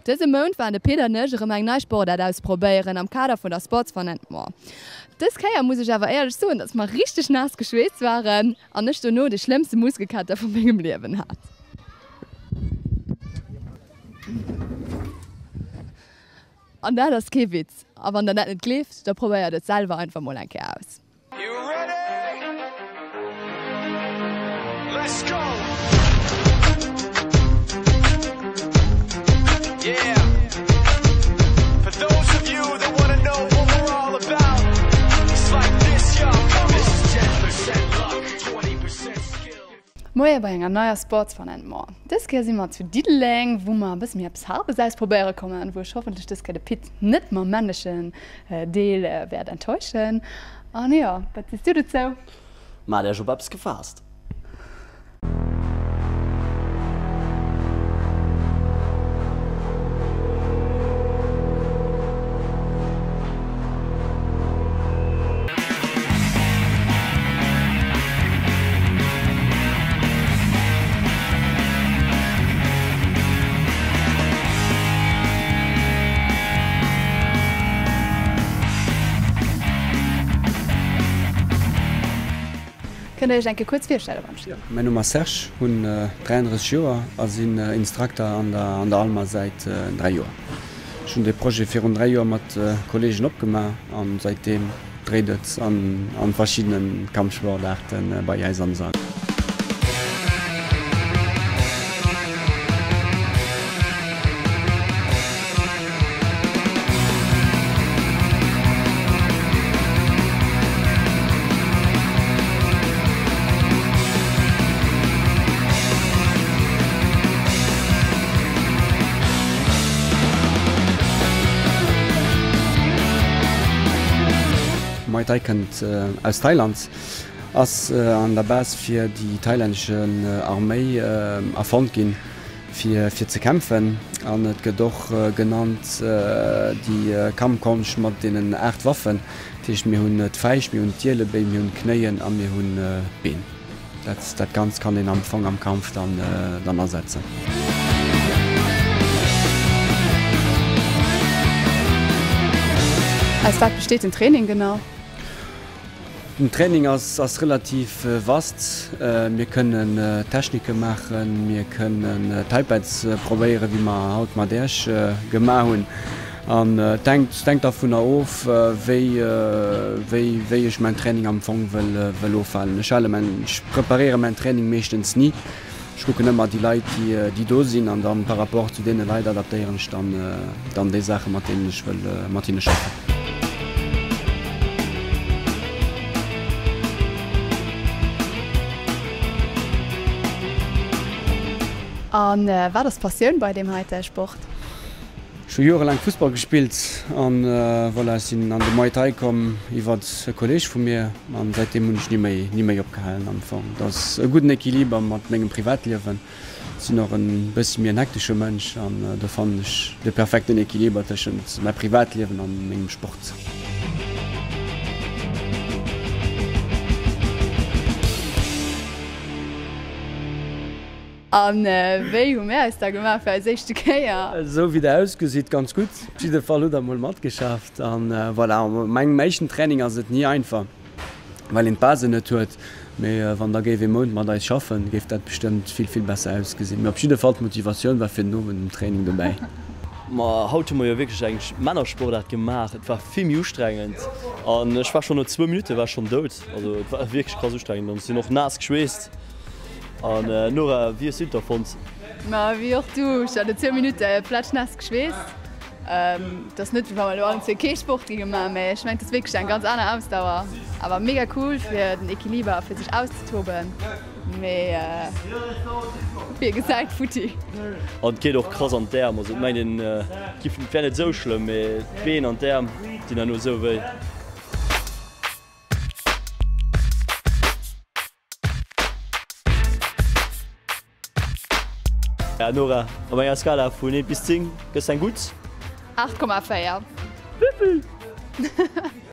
Dëse Mount waren de Pit an ech erëm eng nei Sportaart ausprobéieren am Kader vun der Sports Fun and More. Dës Kéier muss ech awer éierlech soen, dass mer richteg naass geschweesst waren an ech dono de schlëmmste Muskelkater vu mengem Liewen hat. An dat ass kee Witz. A wann der dat net gleeft, da probéiert et selwer einfach mol eng Kéier aus. Moie bei enger neier Sports Fun and More. Dës Kéier si mer zu Diddeleng, wou mer e bësse méi eppes Haardes ausprobéiere kommen, wou ech hoffentlech dës Kéier de Pit net mam männlechen Deel wäert enttäuschen. An jo, wat sees du dozou? Maacht Iech op eppes gefaasst! Kënnt der Iech eng Kéier kuerz virstelle beim Stil? Mäin Numm ass Serge, hunn 33 Joer a sinn Instrukter an der Alma säit 3 Joer. Ech hunn dee Projet virun 3 Joer mat Kolleegen opgemaach an säitdeem dréit et an verschiddenen Kampfsportaarten bei äis am Sall. Muay Thai kënnt aus Thailand, ass an der Base fir déi thailännesche Arméi erfonnt ginn, fir fir ze kämpfen. An et gëtt och genannt déi Kampfkonscht mat deenen 8 Waffen. Dat heescht mir hunn d'Fäischt, mir hunn d'Ielebéi, mir hunn d'Knéien a mir hunn d'Been. Dat dat Ganzt kann een am Fong am Kampf dann dann asetzen. Aus wat besteet den Training genau? Den Training ass ass relativ vast. Mir kënnen Technike maachen, mir kënnen Thai-Pads probéieren, wéi mer haut mat Äech gemaach hunn. An et hänkt dervunner of, wéi wéi ech mäin Training am Fong wëll wëll ofhalen. Ech hale mäin, ech preparéiere mäin Training meeschtens ni. Ech kucken ëmmer déi Leit, déi déi do sinn an dann par rapport zu deene Leit adaptéieren ech dann dann déi Saache mat deenen ech wëll mat hinne schaffen. A wat ass d'Passioun bei deem heite Sport? Ech hu jorelaang Fussball gespillt an voilà, ech sinn an de Muay Thai komm iwwert e Kolleeg vu mir an säitdeem hunn ech ni méi ni méi opgehalen am Fong. Et ass e gudden Equiliber mat mengem Privatliewen. Ech sinn och en bëssi méi en hektesche Mënsch an do fannen ech de perfekten Equiliber tëschent mäi Privatliewen an mengem Sport. A wéi hu mär eis da gemaach fir eis éischte Kéier? Esou wéi der ausgesitt, ganz gutt. Op jidde Fall hutt der mol matgeschafft. An voilà, a mengem éischten Training ass et ni einfach, well een d'Base net huet. Mee wann der géif ee Mount mat eis schaffen, géif dat bestëmmt vill, vill besser ausgesinn. Mee op jidde Fall, d'Motivatioun war fir den Owend um Training dobäi. Ma haut hu mer jo wierklech eng Männersportaart gemaach. Et war vill méi ustrengend an ech war schonn no zwou Minutte war ech schonn dout. Also et war wierklech krass ustrengend an ech sinn och naass geschweesst. An Nora, wéi hues du et da fonnt? Ma wéi och du, ech hat no 10 Minutte plätschnaass geschweesst. Et ass net wéi wa mer elo allen zwee kee Sport géinge maachen, mä ech mengen et ass wierklech eng ganz aner Ausdauer. Awer mega cool fir den Equiliber a fir sech auszetoben, mee wéi ee gesäit, futti. An et geet och krass an d'Äerm, also et mengt een et wär net esou schlëmm, mee d'Been an d'Äerm dinn herno esou wéi. Nora, op enger Skala vun 1 bis 10, gëss eng gutt? 8,4. Wéivill?